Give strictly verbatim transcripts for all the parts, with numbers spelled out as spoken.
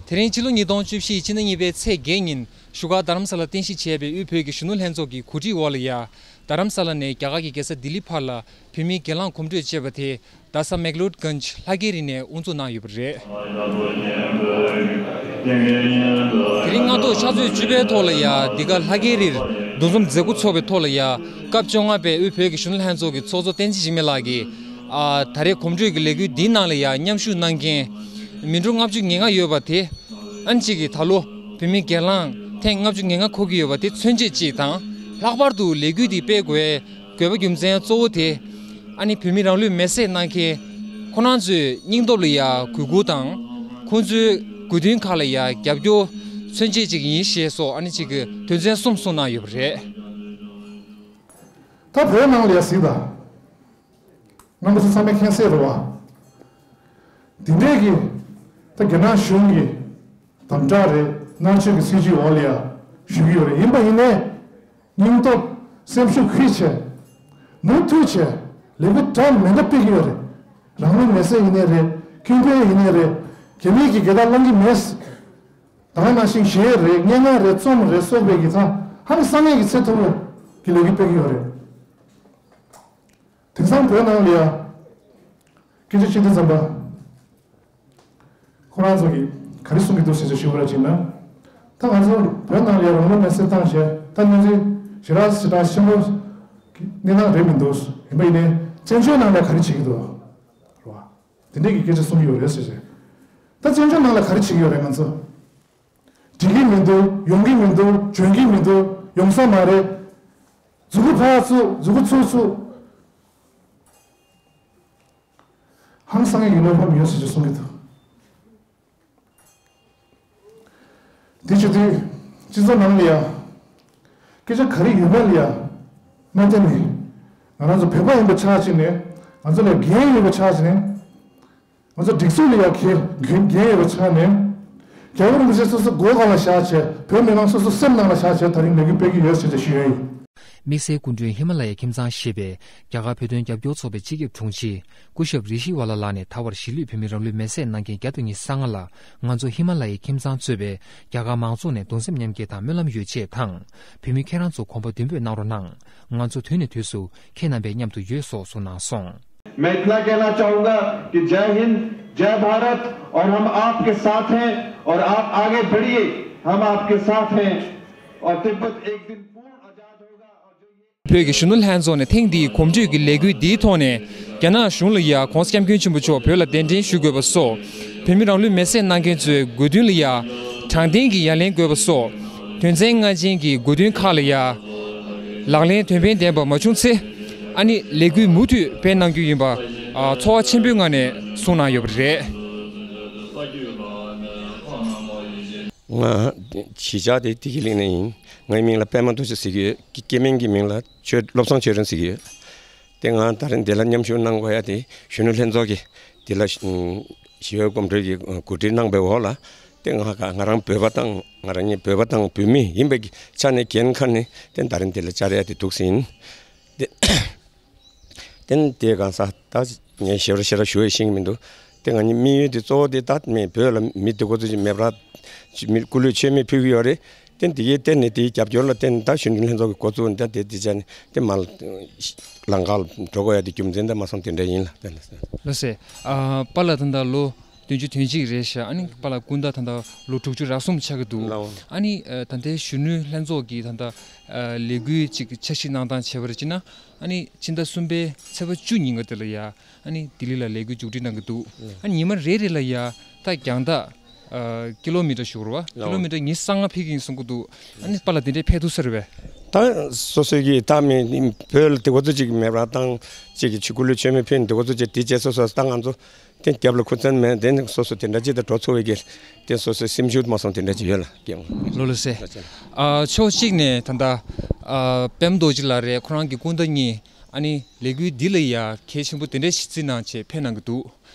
དེ་རིང་ཕྱི་ལོ་ཉིས་སྟོང་བཅུ་བཞི་ཕྱི་ཟླ་གཉིས་པའི་ཚེས་བརྒྱད་ཉིན་བཞུགས་སྒར་རྡ་རམ་ས་ལར་རྟེན་གཞི་བྱས་པའི་དབུས་བོད་ཀྱི་གཞོན་ནུ་ལྷན་ཚོགས་ཀྱི་གོ་སྒྲིག་འོག་ལ་ཡ། རྡ་རམ་ས་ལ་ནས་རྒྱ་གར་གྱི་རྒྱལ་ས་ལྡི་ལི་བར་ལ་བོད་མིའི་གྱེན་ལངས་གོམ་བགྲོད་ཅེས་པ་དེ་རྡ་ས་མེག་ལོར་གྷན་ཇི་ལྷ་རྒྱལ་རི་ནས་དབུ་འཛུགས་གནང་ཡོད་པ་རེད། དེ་རིང་སྔ་དྲོ་ཕྱག་ཚོད་བཅུ་པའི་ཐོག་ལ་ཡ་འདི་ག་ལྷ་རྒྱལ་རིར་འདུ་འཛོམས་མཛད་སྒོ་ཚོགས་པའི་ཐོག་ལ་ཡ། སྐབས་བཅོ་ལྔ་པའི་དབུས་བོད་ཀྱི་གཞོན་ནུ་ལྷན་ཚོགས་ཀྱི་ཚོགས་གཙོ་བསྟན་འཛིན་འཇིགས་མེད་ལགས་ཀྱིས། ཨ། ད་རེས་གོམ་བགྲོད་ཀྱི་ལས་འགུལ་འདིའི་ནང་ལ་ཡ་མཉམ་ཞུགས་གནང་མཁན་མི་འགྲོ་ལྔ་བཅུ་ང་ལྔ་ཡོད་པ་དེ། ཨ་ནི་གཅིག་གིས་ད་ལོ་བོད་མི་གྱེན་ལངས་ཐེངས་ལྔ་བཅུ་ང་ལྔ་འཁོར་གྱི་ཡོད་པ་དེ་མཚོན་བྱེད་ཅིག་དང་། ལྷག་པར་དུ་ལས་འགུལ་འདི་སྤེལ་དགོས་དགོས་པ་རྒྱུ་མཚན་གཙོ་བོ་དེ། ཨ་ནི་བོད་མི་རང་ལུས་མེར་སྲེག་གནང་མཁན་ཁོ་རང་ཚོའི་སྙིང་སྟོབས་ལ་ཡ་གུས་བཀུར་དང་། ཁོང་ཚོའི་དགོས་འདུན་ཁག་ལ་ཡ་རྒྱབ་སྐྱོར་མཚོན་བྱེད་ཅིག་ཡིན་ཞེས་སོགས་ཨ་ནི་གཅིག་གིས་དོན་ཚན་གསུམ་གསུངས་གནང་ཡོད་པ་རེད། ད་བོད་ནང་ལ་ཡ་གཟིགས་དང་། རྣམ་པ་ཚོ་ཚང་མས་མཁྱེན་གསལ་རེད་བ། འདི་འདྲས་ཀྱི་ད་རྒྱ་ནག་གཞུང་གི་དམ་དྲག་རེད། མནར་གཅོད་ཀྱི་སྲིད་བྱུས་འོག་ལ་ཡ་བཞུགས་ཀྱི་ཡོད་རེད། ཡིན་པ་ཡིན་ནའི་སྙིང་སྟོབས་སེམས་ཤུགས་ཁུར་བྱས་མུ་མཐུད་བྱས་ལས་འགུལ་འདྲ་མི་འདྲ་སྤེལ་གྱི་ཡོད་རེད། རང་ལུས་མེར་སྲེག་ཡིན་ནའི་རེད། ཁེངས་སྐྱུང་ཡིན་ནའི་རེད། རྒྱ་མི་གི་སྒེར་བདག་བླང་གི་མེད། ད་ག་ནང་བཞིན་གཞས་རེད། སྙན་ངག་རེད། རྩོམ་རེད་སོགས་པའི་གི་ཚང་ཧང་སང་ངེས་ཀྱི་ཚད་མཐོ་པོ་གི་ལས་འགུལ་སྤེལ་གྱི་ཡོད་རེད། དེང་སང་བོད་ནང་ལ་ཡ་སྐད་ཆ་བཤད་དུས་ཙམ་པ། ཁོ་རང་ཚོ་གིས་ག་རེ་གསུང་གི་འདུག་ཟེར་ཞུ་བ་ཅིག་ན། ད་ང་ཚོ་བོད་ནང་ལ་ཡ་རང་ལུས་མེར་སྲེག་བཏང་བྱས་ད་གནས་ཚུལ་ཞེ་དྲག་ཞེ་དྲག་ཆེན་པོ་གི་གནས་སྟངས་རེད་མི་འདུག་ཡིན་པ་ཡིན་ནའི་བཙན་བྱོལ་ནང་ལ་ག་རེ་བྱེད་ཀྱི་འདུག་རེད་བ། དེ་འདྲས་ཀྱི་སྐད་ཆ་གསུང་གི་ཡོད་རེད་ཟེར་བྱས། ད་བཙན་བྱོལ་ནང་ལ་ག་རེ་བྱེད་ཀྱི་ཡོད་རེད་ང་ཚོ། འགྲིག་གི་མི་འདུག་ཡོང་གི་མི་འདུག་འཇོན་གི་མི་འདུག་ཡོང་ས་མ་རེད། མཛུ་གུ་ཕར་བཙུགས་མཛུ་གུ་ཚུར་བཙུགས། ཧང་སང་ངེས་ཀྱི་བློ་ཕམ་ཡོད་ཟེར་ཞེས་གསུང་གི་འདུག་དེ་བྱེད་དུས་སྤྱི་ཚོགས་ནང་ལ་ཡ་སྐད་ཆ་ག་རེ་ཡོད་མེད་ལ་ཡ་མ་བལྟས་ནས། ང་རང་ཚོ་བོད་པ་ཡིན་པའི་ཆ་བཞག་ནས་ང་ཚོ་ལ་འགན་ཡོད་པའི་ཆ་བཞག་ནས། ང་ཚོ་སྒྲིག་འཛུགས་ལ་ཡ་གལ་འགན་འགན་ཡོད་པའི་ཆ་ནས། རྒྱལ་བ་རིན་པོ་ཆེ་སོ་སོ་མགོ་སྒང་ལ་བཞག་བྱས་བོད་མི་མང་སོ་སོ་སེམས་ནང་ལ་བཞག་བྱས་ད་རིང་ལས་འགུལ་སྤེལ་གྱི་ཡོད་ཟེར་ཏེ་ཞུ་ཡ་ཡིན། དམིགས་བསལ་སྐུ་མགྲོན་ཧི་མ་ལ་ཡའི་ཁྱིམ་ཚང་ཞེས་པའི་རྒྱ་གར་བོད་དོན་རྒྱབ་སྐྱོར་ཚོགས་པའི་སྤྱི་ཁྱབ་དྲུང་ཆེ་སྐུ་ཞབས་རི་ཤི་ཝ་ལ་ལགས་ནས་ད་བར་གཞིས་ལུས་བོད་མི་རང་ལུས་མེར་སྲེག་གནང་མཁན་བརྒྱ་དང་ཉི་ཤུ་རྩ་ལྔ་ལ་ང་ཚོ་ཧི་མ་ལ་ཡའི་ཁྱིམ་ཚང་གཙོས་པའི་རྒྱ་གར་མང་ཚོགས་ནས་གདུང་སེམས་མཉམ་སྐྱེད་དང་སྨོན་ལམ་ཡོད་ཅེས་དང་། བོད་མི་ཁྱེད་རང་ཚོ་གོམ་པ་མདུན་སྤོས་གནང་རོགས་གནང་། ང་ཚོ་དུས་ནས་དུས་སུ་ཁྱེད་རྣམ་པའི་མཉམ་དུ་ཡོད་སོགས་གསུངས་གནང་སོང་། मैं इतना कहना चाहूंगा कि जय हिंद, जय भारत और हम आपके साथ हैं और आप आगे बढ़िए, हम आपके साथ हैं और तिब्बत एक दिन पूर्ण आजाद होगा और जो ये བོད་ཀྱི་གཞོན་ནུ་ལྷན་ཚོགས་ནས་ཐེངས་འདིའི་གོམ་བགྲོད་ཀྱི་ལས་འགུལ་འདིའི་ཐོག་ནས་རྒྱ་ནག་གཞུང་ལ་ཡ་༸གོང་ས་༸སྐྱབས་མགོན་ཆེན་པོ་མཆོག་བོད་ལ་གདན་འདྲེན་ཞུ་དགོས་པ་སོགས་བོད་མི་རང་ལུས་མེར་སྲེག་གནང་མཁན་ཚོའི་དགོས་འདུན་ལ་ཡ་དྲང་བདེན་གྱི་ཡ་ལན་དགོས་པ་སོགས་དོན་ཚན་ལྔ་ཅན་གྱི་དགོས་འདུན་ཁག་ལ་ཡ་ལག་ལེན་དོན་ཕན་ལྡན་པ་མ་བྱུང་ཚེ། ཨ་ནི་ལས་འགུལ་མུ་མཐུད་སྤེལ་གནང་རྒྱུ་ཡིན་པ་ཚོར་བ་ཆེན་པོའི་ངང་ནས་གསུངས་གནང་ཡོད་པ་རེད། ང་གཞིས་ཆགས་དེ་བདེ་སྐྱིད་གླིང་ནས་ཡིན། ངའི་མིང་ལ་པད་མ་རྡོ་རྗེ་ཟེར་གྱི་ཡོད། སྐྱེ་དམན་གྱི་མིང་ལ་ཆོས་བློ་བཟང་ཆོས་སྒྲོན་ཟེར་གྱི་ཡོད། དེ་ང་ད་རིང་འདི་ལ་མཉམ་ཞུགས་གནང་དགོས་ཡ་དེ་གཞོན་ནུ་ལྷན་ཚོགས་ཀྱིས་འདི་ལ་ཞི་བའི་གོམ་བགྲོད་ཀྱི་གོ་སྒྲིག་གནང་པའི་འོག་ལ་དེ་ང་ང་རང་བོད་པ་དང་ང་རང་ཉིད་བོད་པ་དང་བོད་མི་ཡིན་པའི་ཆ་ནས་འགན་ཁུར་ནས་དེ་ད་རིང་འདི་ལ་བཅར་ཡ་དེ་འདུག་ཟིན། དེ་དེ་གང་ཟག་ད་ངས་ཞེ་དྲག་ཞེ་དྲག་ཞུ་ཡ་ཤེས་ཀྱི་མི་འདུག་དེ་ང་གཉིས་དམིགས་ཡུལ་དེ་གཙོ་བོ་དེ་ད་མི་བོད་ལ་མི་དེ་འགོ་ཚུགས་ཀྱི་མེད་པར་མི་སྐུ་ལུས་མཆོད་མེ་ཕུལ་གྱི་ཡོད་རེད། དེ་འདི་གའི་བརྟེན་ནས་དེའི་རྒྱབ་སྐྱོར་ལ་བརྟེན་ནས་ད་གཞོན་ནུ་ལྷན་ཚོགས་ཀྱི་འགོ་བཙུགས་ནས་ད་དེ་དེ་བྱས་ནས་དེ་མར་ལམ་ཁ་ལ་འགྲོ་དགོས་ཡ་དེ་རྒྱུ་མཚན་དེ་མ་སོང་དེ་འདྲ་ཡིན་ལ་དེ་ལ། ལགས་སེ། ཨ་པཱ་ལགས་ད་ལྟ་ལོ་བདུན་ཅུ་དོན་གཅིག་རེད་ཤག་ཨ་ནི་པཱ་ལགས་སྐུ་ཟླ་ད་ལྟ་ལོ་དྲུག་ཅུ་རེ་གསུམ་ཆགས་ཀྱི་འདུག་ལགས། ཨ་ནི་ཨ་ད་ལྟའི་གཞོན་ནུ་ལྷན་ཚོགས་ཀྱི་ད་ལྟ་ཨ་ལས་འགུལ་ཅིག་འཆར་གཞི་གནང་སྟངས་བྱས་པ་རེད་ཅེ་ན། ཨ་ནི་ཕྱི་ཟླ་གསུམ་པའི་ཚེས་པ་བཅུ་ཉིན་ག་དེ་ལ་ཡ་ཨ་ནི་ལྡི་ལི་ལ་ལས་འགུལ་མཇུག་སྒྲིལ་གནང་གི་འདུག་ཨ་ཉི་མ་རེ་རེ་ལ་ཡ་ད་རྒྱང་ཐག་ཨ་ཀི་ལོ་མི་ཊར་ཞུ་རུ་བ་ཀི་ལོ་མི་ཊར་ཉི་ཤུ་རྩ་ལྔ་ཕེབས་ཀྱི་ཡིན་གསུང་གི་འདུག་ཨ་ནི་པཱ་ལགས་དེ་འདྲའི་ཕེབས་ཐུབ་ས་རེད་པས། ད་སོ་སོའི་གི་ད་མི་བོད་ལ་དེ་འགོ་ཚུགས་ཅིག་མེད་པར་བཏང་ཅིག་གི་ཆུ་ཀུ་ལུ་ཆོས་མེ་ཕུལ་དེ་འགོ་ཚུགས་ཅིག་དེ་བྱས་སོ་སོ་ད་ང་ཚོ་དེ་རྒྱབ་ལ་ཁུ་ཚན་མེད་དེ་ནི་སོ་སོ་དེ་འདྲ་ཅིག་ད་འགྲོ་ཚུགས་པའི་གི་དེ་སོ་སོའི་སེམས་ཤུགས་མ་སོང་དེ་འདྲ་ཅིག་ཡོད་ལ་སྐྱེ་བ། ལོ་ལོ་སེ། ཨ་ཕྱོགས་གཅིག་ནས་ད་ལྟ་ཨ་པད་མ་རྡོ་རྗེ་ལགས་རེད། ཁོ་རང་གི་སྐུ་ཟླ་གཉིས་ཨ་ནི་ལས་འགུལ་འདི་ལ་ཡ་གལ་ཆེན་པོ་དེ་འདྲ་ཞིག་བརྩིས་གནང་བྱས་ཕེབས་གནང་གི་འདུག་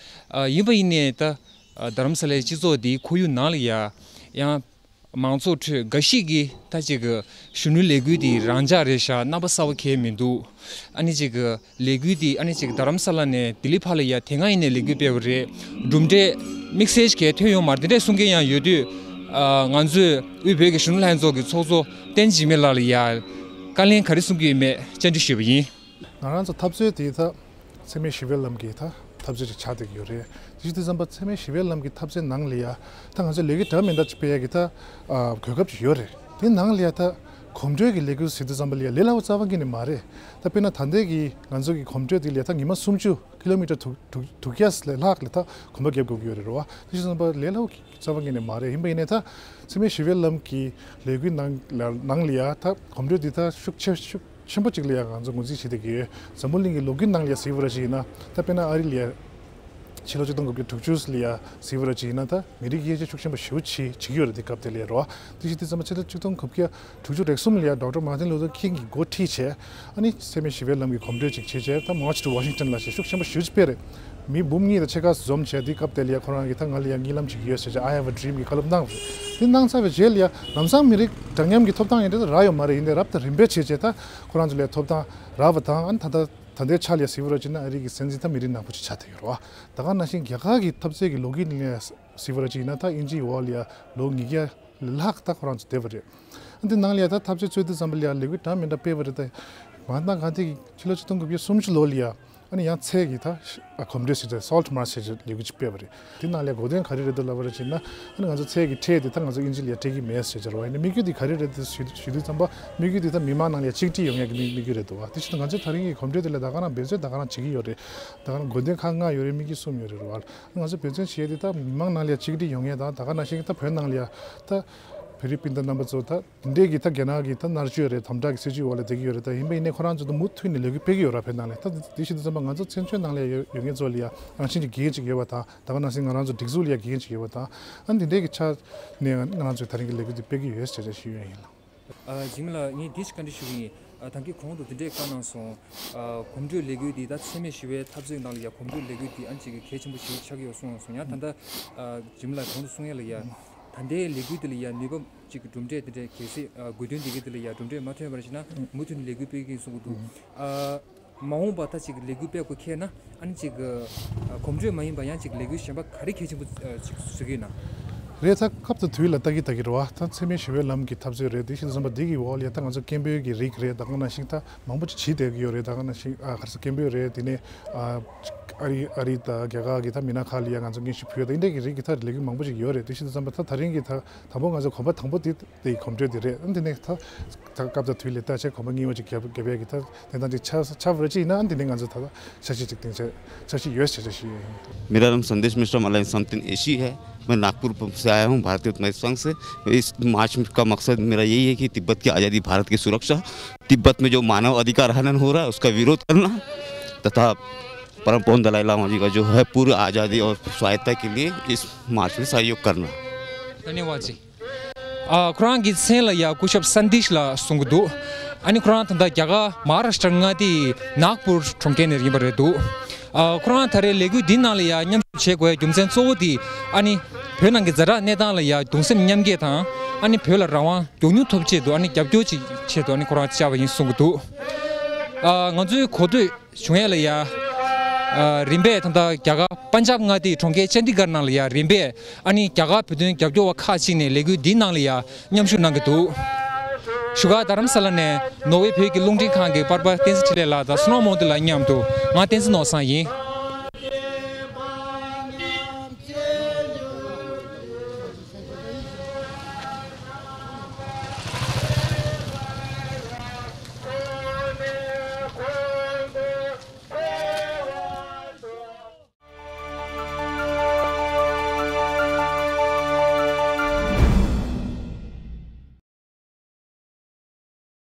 ཨ་ཡིན་པ་ཡིན་ནའི་ད་ཨ་རྡ་རམ་ས་ལའི་སྤྱི་ཚོགས་འདིའི་ཁོར་ཡུག་ནང་ལ་ཡ་ཡང་ མང་ཚོགས་ཁྲོད་འགའ་ཞིག་གིས་ད་ཅིག་གཞོན་ནུའི་ལས་འགུལ་འདི་རང་འཇགས་རེད་ཤག་རྣམ་པ་གསར་པ་གང་ཡང་མི་འདུག་ཨ་ནི་ཅིག་ལས་འགུལ་འདི་ཨ་ནི་ཅིག་རྡ་རམ་ས་ལ་ནས་ལྡི་ལི་བར་ལ་ཡ་དེ་སྔ་ཡིན་ནའི་ལས་འགུལ་སྤེལ་བ་རེད། གྲུབ་འབྲས་དམིགས་བསལ་གང་ཐོན་ཡོད་མ་རེད། དེ་འདྲས་གསུང་མཁན་ཡང་ཡོད་དུས། ཨ། ང་ཚོས་དབུས་བོད་ཀྱི་གཞོན་ནུ་ལྷན་ཚོགས་ཀྱི་ཚོགས་གཙོ་བསྟན་འཛིན་འཇིགས་མེད་ལགས་ལ་ཡ་བཀའ་ལན་ག་རེ་གསུང་གི་ཡོད་མེད་བཅར་འདྲི་ཞུས་པ་ཡིན། ང་རང་ཚོ་འཐབ་རྩོད་དེ་ད་འཚེ་མེད་ཞི་བའི་ལམ་གྱི་ད་འཐབ་རྩོད་ཅིག་ཆགས་བསྡད་ཀྱི་ཡོད་རེད། དེ་བྱེད་དུས་ཙམ་པ་འཚེ་མེད་ཞི་བའི་ལམ་གྱི་འཐབ་རྩོད་ནང་ལ་ཡ་ད་ང་ཚོས་ལས་འགུལ་འདྲ་མི་འདྲ་ཅིག་སྤེལ་ཡ་གི་ད་ཨ་གོ་སྐབས་ཅིག་ཡོད་རེད། དེ་ནང་ལ་ཡ་ད་གོམ་བགྲོད་ཀྱི་ལས་འགུལ་ཟེར་དུས་ཙམ་པ་ལ་ཡ་ལས་སླ་བོ་རྩ་བ་ཉིད་ནས་མ་རེད། ད་དཔེར་ན་ད་ལྟའི་གི་ང་ཚོ་གི་གོམ་བགྲོད་དེ་ལ་ཡ་ད་ཉི་མ་སུམ་ཅུ་ཀི་ལོ་མི་ཊར་དྲུག་དྲུག་དྲུག་བརྒྱ་ལས་ལྷག་ལ་ད་གོམ་པ་རྒྱབ་དགོས་ཀྱི་ཡོད་རེད་རོ། དེ་བྱེད་དུས་ཙམ་པ་ལས་སླ་བོ་རྩ་བ་ཉིད་ནས་མ་རེད། ཡིན་པ་ཡིན་ནའི་ད་འཚེ་མེད་ཞི་བའི་ལམ་གྱི་ལས་འགུལ་ནང་ལ་ནང་ལ་ཡ་ད་གོམ་བགྲོད་འདི་ད་ཤུགས་ཆེ་ཤུགས་ཆེན་པོ་ཅིག་ལ་ཡ་ང་ཚོ་ངོས་འཛིན་བྱེད་བསྡད་ཀྱི་ཡོད། འཛམ་བུ་གླིང་གི་ལོ་རྒྱུས་ནང་ལ་ཡ་གཟིགས་པ་ར་ཞིག་ཡིན་ན་ད་དཔེར་ན་ཨ་རི་ལ་ཡ་ཕྱི་ལོ་ཆིག་སྟོང་དགུ་བརྒྱ་དྲུག་ཅུ་ལ་ཡ་གཟིགས་པ་ར་ཞིག་ཡིན་ན་ད་མི་རིགས་དབྱེ་འབྱེད་ཤུགས་ཆེན་པོ་ཞེ་པོ་བྱེད་བྱེད་ཀྱི་ཡོད་རེད། དེ་སྐབས་དེ་ལ་ཡ་རོ། དེ་བྱེད་དུས་ཙམ་པ་ཕྱི་ལོ་ཆིག་སྟོང་དགུ་བརྒྱ་དྲུག་ཅུ་རེ་གསུམ་ལ་ཡ་ཌོག་ཊར་མར་ཊིན་ལུ་ཐར་ཁིང་གིས་འགོ་ཁྲིད་བྱས། ཨ་ནི་འཚེ་མེད་ཞི་བའི་ལམ་གྱི་གོམ་བགྲོད་ཅིག་བྱས་བྱས་ད་March to Washington ལ་ཞེས་ཤུགས་ཆེན་པོ་ཞེ་པོ་ཅིག་སྤེལ་རེད། མི་འབུམ་གཉིས་དང་ཕྱེད་ཀ་འཛོམས་བྱས་དེ་སྐབས་དེ་ལ་ཡ་ཁོ་རང་གིས་ད་ང་ལ་ཡ་གཉིད་ལམ་ཅིག་ཡོད་ཟེར་བྱས་I have a dream གྱི་བཀའ་སློབ་གནང་བ་རེད། དེ་གནང་ཚར་བའི་རྗེས་ལ་ཡ་ལམ་སང་མི་རིགས་འདྲ་མཉམ་གྱི་ཐོབ་ཐང་ཡིན་འདྲ་ད་རག་ཡོད་མ་རེད། ཡིན་ནའི་རབ་དང་རིམ་པས་བྱས་བྱས་ད་ཁོ་རང་ཚོ་ལ་ཡ་ཐོབ་ཐང་རག་པ་དང་། ཨ་ནི་ད་ལྟ་ད་ལྟའི་ཆ་ལ་ཡ་གཟིགས་པ་ར་ཅིག་ན་ཨ་རི་གི་སྲིད་འཛིན་ད་མི་རིགས་ནག་པོ་ཅིག་ཆགས་བསྡད་ཡོད་རེད་བ། ད་ག་ནང་བཞིན་རྒྱ་གར་གྱི་འཐབ་རྩོད་ཀྱི་ལོ་རྒྱུས་ནང་ལ་ཡ་གཟིགས་པ་ར་ཅིག་ཡིན་ན་ད་དབྱིན་ཇིའི་འོག་ལ་ཡ་ལོ་ཉིས་བརྒྱ་ལྷག་ད་ཁོ་རང་ཚོ་བསྡད་པ་རེད། ཨ་འདི་ནང་ལ་ཡ་ད་འཐབ་རྩོད་རྩོད་དུས་ཙམ་པ་ལ་ཡ་ལས་འགུལ་འདྲ་མི་འདྲ་སྤེལ་བ་རེད། ད་མ་ན་གང་དེ་གི་ཕྱི་ལོ་ཆིག་སྟོང་དགུ་བརྒྱ་སུམ་ཅུ་ལོ་ལ་ཡ་ཨ་ནི་ཡང་ཚལ་གྱི་ད་ཨ་གོམ་བགྲོད་ཟེར་ཏེ་Salt March ཟེར་ཏེ་ལས་འགུལ་ཅིག་སྤེལ་བ་རེད། དེ་ནང་ལ་ཡ་གོ་དོན་ག་རེ་རེད་འདུག་ལབ་པ་རེད་ཅེ་ན། ཨ་ནི་ང་ཚོ་ཚལ་གྱི་ཁྲལ་དེ་ད་ང་ཚོ་དབྱིན་ཇི་ལ་ཡ་སྤྲད་ཀྱི་མེད་ཟེར་བྱ་ར་བ་ཡིན་ན། དམིགས་ཡུལ་དེ་ག་རེ་རེད་འདུག་ཞུ་ཞུ་དུས་ཙམ་པ་དམིགས་ཡུལ་དེ་ད་མི་མང་ནང་ལ་ཡ་གཅིག་སྒྲིལ་ཡོང་ཡ་གི་དམིགས་དམིགས་ཡུལ་རེད་འདུག་བ། དེ་བཞིན་དུ་ང་ཚོས་ད་རིང་གི་གོམ་བགྲོད་དེ་ལ་ད་ག་རང་འབད་བརྩོན་ད་ག་རང་བྱེད་ཀྱི་ཡོད་རེད། ད་ག་རང་གོ་དོན་ཁག་ལྔ་ཡོད་རེད། དམིགས་ཡུལ་གསུམ་ཡོད་རེད་ར་བ། ང་ཚོ་འབད་བརྩོན་བྱེད་ཡ་དེ་ད་མི་མང་ནང་ལ་ཡ་གཅིག་སྒྲིལ་ཡོང་ཡ་དང་། ད་ག་ནང་བཞིན་ད་བོད་ནང་ལ་ཡ་ད་བོད་རིགས་སྤུན་ཟླ་རྣམ་པ་ཚོ་ད་འདི་འདྲའི་གི་ད་རྒྱ་ནག་གི་ད་མནར་གཅོད་རེད། དམ་དྲག་གི་སྲིད་བྱུས་འོག་ལ་བསྡད་ཀྱི་ཡོད་རེད། ད་ཡིན་པ་ཡིན་ནའི་ཁོ་རང་ཚོ་ད་མུ་མཐུད་ནས་ལས་འགུལ་སྤེལ་གྱི་ཡོད་ར། བོད་ནང་ལ་ད་དེ་བྱེད་དུས་ཙམ་པ་ང་ཚོ་བཙན་བྱོལ་ནང་ལ་ཡ་ཡོད་ཡོད་མཁན་ཚོ་ལ་ཡ་རང་བཞིན་གྱི་འགན་ཅིག་ཡོད་པ་དང་། ད་ག་ནང་བཞིན་ང་རང་ཚོ་སྒྲིག་འཛུགས་ལ་ཡ་འགན་ཅིག་ཡོད་པ་དང་། ཨ་འདི་འདྲའི་གི་ཆ་ནས་ང་རང་ཚོས་ད་རིང་གི་ལས་འགུལ་འདི་སྤེལ་གྱི་ཡོད་ཟེར་བྱས་ཞུ་ཡ་ཡིན་ལགས། ཨ། འཇིགས་མེད་ལགས། ངས་འདི་ཞིག་བཀའ་འདྲི་ཞུ་གི་ཡིན། ཨ། ད་གིན་གོང་དུ་འདི་འདྲས་བཀའ་གནང་སོང་། ཨ། གོམ་བགྲོད་ལས་འགུལ་འདི་ད་འཚེ་མེད་ཞི་བའི་འཐབ་རྩོད་ནང་ལ་ཡ་གོམ་བགྲོད་ལས་འགུལ་འདི་ཨ་ནི་ཅིག་གལ་ཆེན་པོ་ཞིག་ཆགས་ཀྱི་ཡོད་གསུངས་སོང་། ཡང་ད་ལྟ། ཨ། འཇིགས་མེད་ལགས་གོང་དུ་གསུང་ཡ་ལ་ཡ། ད་ལྟའི་ལས་འགུལ་འདི་ལ་ཡ་ནུས་པ་ཅིག་གི་གྲུབ་འབྲས་འདི་འདྲས་གལ་སྲིད། ཨ། དགོས་འདུན་འདི་གི་འདི་ལ་ཡ་གྲུབ་འབྲས་མ་ཐོན་པ་ཞིག་ན་མུ་མཐུད་ནས་ལས་འགུལ་སྤེལ་གྱི་ཡིན་གསུང་གི་འདུག། ཨ། མ་འོངས་པ་ད་ཅིག་ལས་འགུལ་སྤེལ་དགོས་ཁེལ་ན་ཨ་ནི་ཅིག་གོམ་བགྲོད་མ་ཡིན་པ་ཡང་ཅིག་ལས་འགུལ་གཞན་པ་ག་རེ་གལ་ཆེན་པོ་ཅིག་བཟོ་གི་ཡོད་ན། རེད། ད་སྐབས་དང་དུས་ལ་ལྟ་གི་ལྟ་གི་རེད་བ། ད་འཚེ་མེད་ཞི་བའི་ལམ་གྱི་འཐབ་རྩོད་རེད། དེ་བཞིན་བསམ་པ་འདི་གི་འོག་ལ་ཡ་ད་ང་ཚོ་སྐད་འབོད་ཀྱི་རིགས་རེད། ད་ག་ནང་བཞིན་ད་མང་པོ་ཅིག་བྱེད་བསྡད་ཀྱི་ཡོད་རེད། ད་ག་ནང་བཞིན་ཨ་ག་རེ་ཟེར། སྐད་འབོད་རེད། དེ་ནས་ཨ་ཨ་རི་ཨ་རི་དང་རྒྱ་གར་གྱི་ད་མི་སྣ་ཁག་ལ་ཡ་ང་ཚོ་སྙན་ཞུ་ཕུལ་ཡ་ད་འདི་འདྲས་ཀྱི་རིགས་ཀྱི་ད་ལས་འགུལ་མང་པོ་ཅིག་ཡོད་རེད། དེ་བཞིན་དུ་བསམ་པ་ད་ད་རིང་གི་ད་དང་པོ་ང་ཚོ་གོམ་པ་དང་པོ་དེ་དེའི་གོམ་བགྲོད་དེ་རེད། ཨ་འདི་ནས་ད་ད་སྐབས་དང་དུས་ལ་ལྟ་བྱས་གོམ་པ་གཉིས་པ་ཅིག་རྒྱབ་རྒྱབ་ཡ་གི་ད་དེ་ད་འདི་ཆ་ཆ་བར་ཅིག་ཡིན་ན་ཨ་འདི་ནས་ང་ཚོ་ད་ད་འཆར་གཞི་ཅིག་སྟེང་ཆ་འཆར་གཞི་ཡོད་ཟེར་ཆ་ཞིག་ཡོད། मेरा नाम संदेश मिश्रा, मला संगठन एसी है। मैं नागपुर से आया हूँ, भारतीय उत्पादक संघ से। इस मार्च का मकसद मेरा यही है कि तिब्बत की आज़ादी, भारत की सुरक्षा, तिब्बत में जो मानव अधिकार हनन हो रहा है, उसका विरोध करना तथा परम पूज्य दलाई लामा जी का जो है पूर्ण आज़ादी और स्वायत्तता के लिए इस मार्च में सहयोग करना। धन्यवाद जी। ཨ། ཁོ་རང་གི་མཚན་ལ་ཡ་སྐུ་ཞབས་སན་དིཤ་ལགས་གསུང་གི་འདུག། ཨ་ནི་ཁོ་རང་ད་ལྟ་རྒྱ་གར་མ་ཧཱ་རཱ་ཤི་ཏྲ་མངའ་སྡེའི་ནཱག་པུར་གྲོང་ཁྱེར་ནས་ཡིན་པ་རེད་འདུག། ཨ། ཁོ་རང་ད་རེས་ལས་འགུལ་འདི་ནང་ལ་ཡ་མཉམ་ཞུགས་བྱེད་དགོས་ཡ་རྒྱུ་མཚན་གཙོ་བོ་དེ་ཨ་ནི་བོད་ནང་གི་ཛ་དྲག་གནས་སྟངས་ལ་ཡ་གདུང་སེམས་མཉམ་སྐྱེད་དང་། ཨ་ནི་བོད་ལ་རང་དབང་མགྱོགས་མྱུར་ཐོབ་ཆེད་དུ་ཨ་ནི་རྒྱབ་སྐྱོར་ཅིག་ཆེད་དུ་ཨ་ནི་ཁོ་རང་བཅར་བ་ཡིན་གསུང་གི་འདུག། ཨ། ང་ཚོའི་གོ་ཐོས་བྱུང་ཡས་ལ་ཡ། ཨ། རིམ་པས་ད་ལྟ་རྒྱ་གར་པན་ཇབ་མངའ་སྡེའི་གྲོང་ཁྱེར་ཅན་དི་གྷར་ནང་ལ་ཡ་རིམ་པས་ཨ་ནི་རྒྱ་གར་བོད་དོན་རྒྱབ་སྐྱོར་བ་ཁག་ཅིག་ནས་ལས་འགུལ་འདིའི་ནང་ལ་ཡ་མཉམ་ཞུགས་གནང་གི་འདུག། བཞུགས་སྒར་རྡ་རམ་ས་ལ་ནས་ནོར་ཝེ་བོད་ཀྱི་རླུང་འཕྲིན་ཁང་གི་པར་པ་བསྟན་འཛིན་འཕྲིན་ལས་ལགས་དང་བསོད་ནམས་རྨོངས་དོན་ལགས་མཉམ་དུ་ང་བསྟན་འཛིན་ནོར་བཟང་ཡིན།